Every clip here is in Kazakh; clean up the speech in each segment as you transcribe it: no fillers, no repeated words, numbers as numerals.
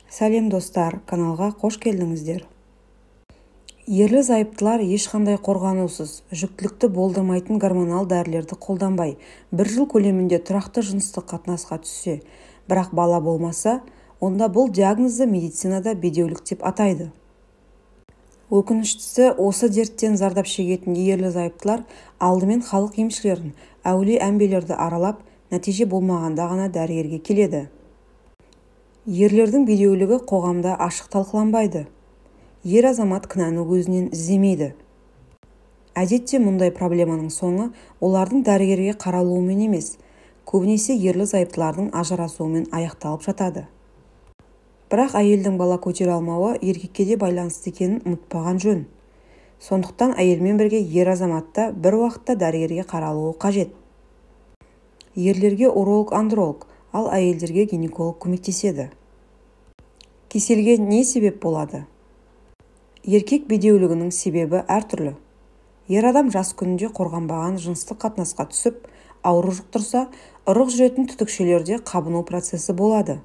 Сәлем, достар! Каналға қош келдіңіздер! Ерлі-зайыптылар ешқандай қорғанусыз, жүктілікті болдырмайтын гормонал дәрілерді қолданбай, бір жыл көлемінде тұрақты жыныстық қатынасқа түссе, бірақ бала болмаса, онда бұл диагнозды медицинада бедеулік деп атайды. Өкініштісі, осы дерттен зардап шегетін ерлі-зайыптылар алдымен халық емшілерін, әулие-әмбелерді аралап, нәтиже болмағанда ғана дәрігерге келеді. Ерлердің бедеулігі қоғамда ашық талқыланбайды. Ер азамат кінәні өзінен іздемейді. Әдетте мұндай проблеманың соңы олардың дәрігерге қаралуымен емес, көбінесе ерлі-зайыптылардың ажырасуымен аяқталып жатады. Бірақ әйелдің бала көтере алмауы еркекке де байланысты екенін ұмытпаған жөн. Сондықтан әйелмен бірге ер азамат та бір уақытта дәрігерге қаралуы қажет. Ерлерге уролог-андролог, ал әйелдерге гинеколог көмектеседі. Кеселге не себеп болады? Еркек бедеулігінің себебі әртүрлі. Ер адам жас күнінде қорғанбаған жыныстық қатынасқа түсіп, ауру жұқтырса, ұрық жүретін түтікшелерде қабыну процесі болады.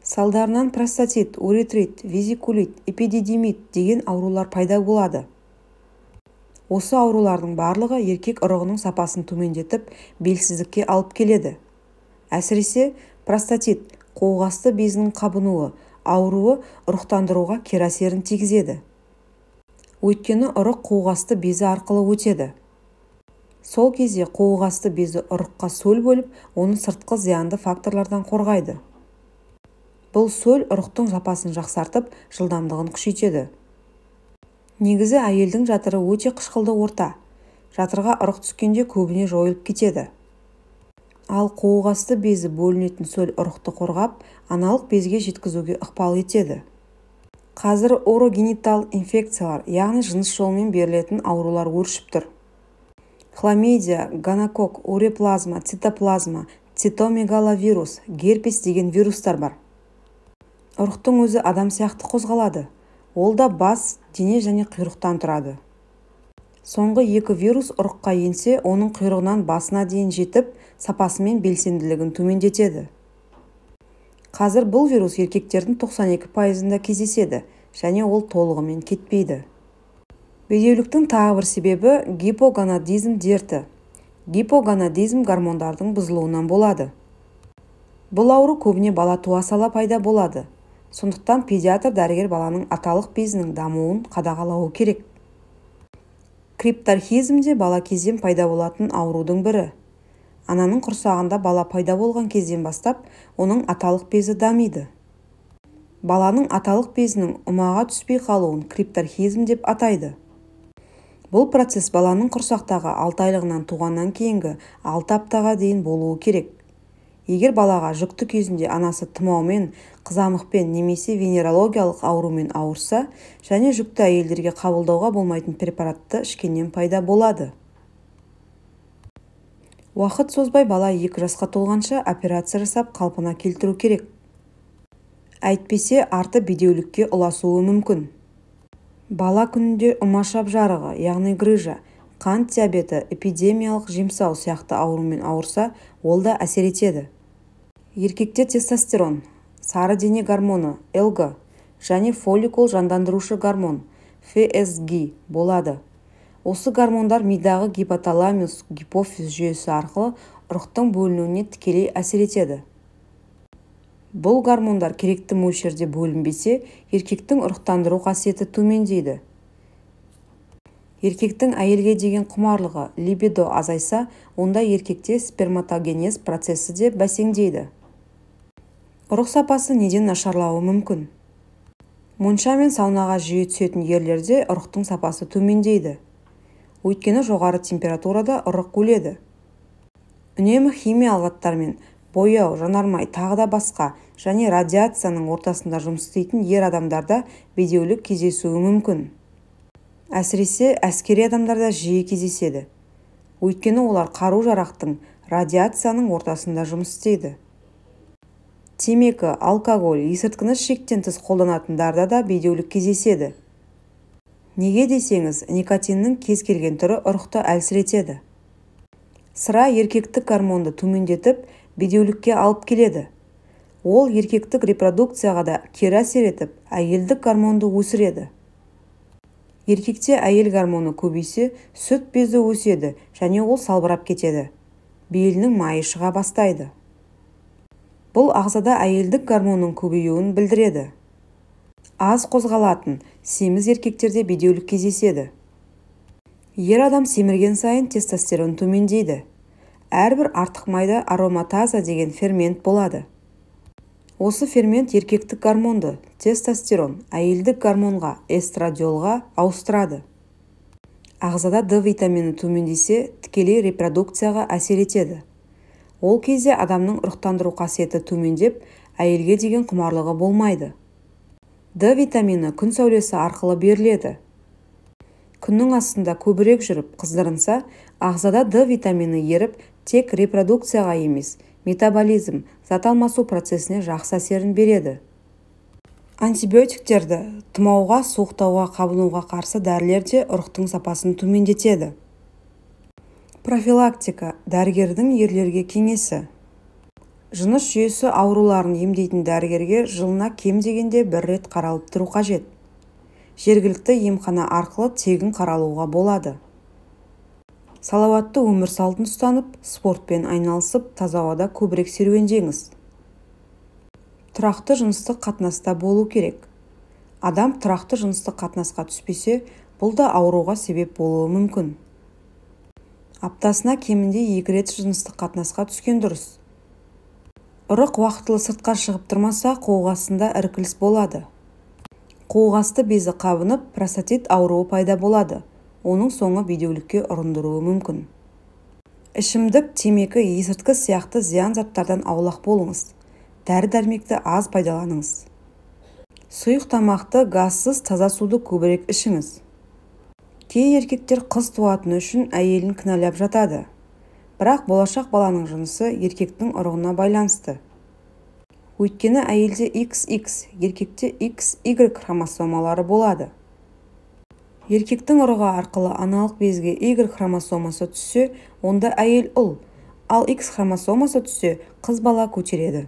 Салдарынан простатит, уретрит, везикулит, эпидидимит деген аурулар пайда болады. Осы аурулардың барлығы еркек ұрығының сапасын төмендетіп, белсіздікке алып келеді. Әсіресе, простатит, қуықасты безінің қабынуы, ауруы ұрықтандыруға кері әсерін тигізеді. Өйткені ұрық қуықасты безі арқылы өтеді. Сол кезде қуықасты безі ұрыққа сөл бөліп, оны сыртқы зиянды факторлардан қорғайды. Бұл сөл ұрықтың сапасын жақсартып, жылдамдығын күшейтеді. Негізі әйелдің жатыры өте қышқылды орта. Жатырға ұрық түскенде көбіне жойылып кетеді. Ал қуықасты безі бөлінетін сөл ұрықты қорғап, аналық безге жеткізуге ықпал етеді. Қазір урогенитал инфекциялар, яғни жыныс жолымен берілетін аурулар өршіп тұр. Хламидия, гонококк, уреаплазма, цитоплазма, цитомегаловирус, герпес деген вирустар бар. Ұрықтың өзі адам сияқты қозғалады. Ол да бас, дене және құйрықтан тұрады. Соңғы екі вирус ұрыққа енсе, оның құйрығынан басына дейін жетіп, сапасы мен белсенділігін төмендетеді. Қазір бұл вирус еркектердің 92%-ында кездеседі және ол толығымен кетпейді. Бедеуліктің тағы бір себебі гипогонадизм дерті. Гипогонадизм гормондардың бұзылуынан болады. Бұл ауру көбіне бала туа сала пайда болады. Сондықтан педиатр дәрігер баланың аталық безінің дамуын қадағалауы керек. Крипторхизм де бала кезден пайда болатын аурудың бірі. Ананың құрсағында бала пайда болған кезден бастап, оның аталық безі дамиды. Баланың аталық безінің ұмаға түспей қалуын крипторхизм деп атайды. Бұл процесс баланың құрсақтағы 6 айлығынан туғаннан кейінгі 6 аптаға дейін болуы керек. Егер балаға жүкті кезінде анасы тұмаумен, қызамықпен немесе венерологиялық аурумен ауырса, және жүкті әйелдерге қабылдауға болмайтын препаратты ішкеннен пайда болады. Уақыт созбай бала 2 жасқа толғанша операция жасап қалпына келтіру керек. Әйтпесе арты бедеулікке ұласуы мүмкін. Бала күнінде ұмашап жарығы, яғни грыжа, қант диабеті, эпидемиялық жемсау сияқты аурумен ауырса, ол да әсер етеді. Еркекте тестостерон, сары дене гормоны, ЛГ және фолликул жандандырушы гормон, ФСГ болады. Осы гормондар мидағы гипоталамус гипофиз жүйесі арқылы ұрықтың бөлінуіне тікелей әсер етеді. Бұл гормондар керекті мөлшерде бөлінбесе, еркектің ұрықтандыру қасиеті төмендейді. Еркектің әйелге деген құмарлығы, либидо азайса, онда еркекте сперматогенез процесі де бәсеңдейді. Ұрық сапасы неден нашарлауы мүмкін? Монша мен саунаға жиі түсетін ерлерде ұрықтың сапасы төмендейді. Өйткені жоғары температурада ұрық өледі. Үнемі химиялық заттармен, бояу, жанармай, тағы да басқа және радиацияның ортасында жұмыс істейтін ер адамдарда бедеулік кездесуі мүмкін. Әсіресе әскери адамдарда жиі кездеседі. Өйткені олар қару-жарақтың, радиацияның ортасында жұмыс істейді. Темекі, алкоголь, есірткіні шектен тыс қолданатындарда да бедеулік кездеседі. Неге десеңіз, никотиннің кез келген түрі ұрықты әлсіретеді. Сыра еркектік гормонды төмендетіп, бедеулікке алып келеді. Ол еркектік репродукцияға да кері әсер етіп, әйелдік гормонды өсіреді. Еркекте әйел гормоны көбейсе, сүт безі өседі және ол салбырап кетеді. Белінің майы шыға бастайды. Бұл ағзада әйелдік гормонның көбеюін білдіреді. Аз қозғалатын, семіз еркектерде бедеулік кездеседі. Ер адам семірген сайын тестостерон төмендейді. Әрбір артық майда ароматаза деген фермент болады. Осы фермент еркектік гормонды, тестостерон, әйелдік гормонға, эстрадиолға ауыстырады. Ағзада Д витамині төмендесе, тікелей репродукцияға әсер етеді. Ол кезде адамның ұрықтандыру қасиеті төмендеп, әйелге деген құмарлығы болмайды. Д витамині күн сәулесі арқылы беріледі. Күннің астында көбірек жүріп қыздырынса, ағзада Д витамині еріп, тек репродукцияға емес, метаболизм, зат алмасу процесіне жақсы әсерін береді. Антибиотиктерді тұмауға, суықтауға, қабынуға қарсы дәрілер де ұрықтың сапасын төмендетеді. Профилактика дәрігердің ерлерге кеңесі. Жыныс жүйесі ауруларын емдейтін дәрігерге жылына кем дегенде бір рет қаралып тұру қажет. Жергілікті емхана арқылы тегін қаралуға болады. Салауатты өмір салтын ұстанып, спортпен айналысып, таза ауада көбірек серуендеңіз. Тұрақты жыныстық қатынаста болу керек. Адам тұрақты жыныстық қатынасқа түспесе, бұл да ауруға себеп болуы мүмкін. Аптасына кемінде 2 рет жыныстық қатынасқа түскен дұрыс. Ұрық уақытылы сыртқа шығып тұрмаса, қуық астында іркіліс болады. Қуық асты безі қабынып, простатит ауруы пайда болады. Оның соңы бедеулікке ұрындыруы мүмкін. Ішімдік, темекі, есірткі сияқты зиян заттардан аулақ болыңыз. Дәрі-дәрмекті аз пайдаланыңыз. Сұйық тамақты, газсыз таза суды көбірек ішіңіз. Кей еркектер қыз туатыны үшін әйелін кінәлап жатады. Бірақ болашақ баланың жынысы еркектің ұрығына байланысты. Өйткені әйелде XX, еркекте XY хромосомалары болады. Еркектің ұрығы арқылы аналық безге Y хромосомасы түссе, онда әйел ұл, ал X хромосомасы түссе, қыз бала көтереді.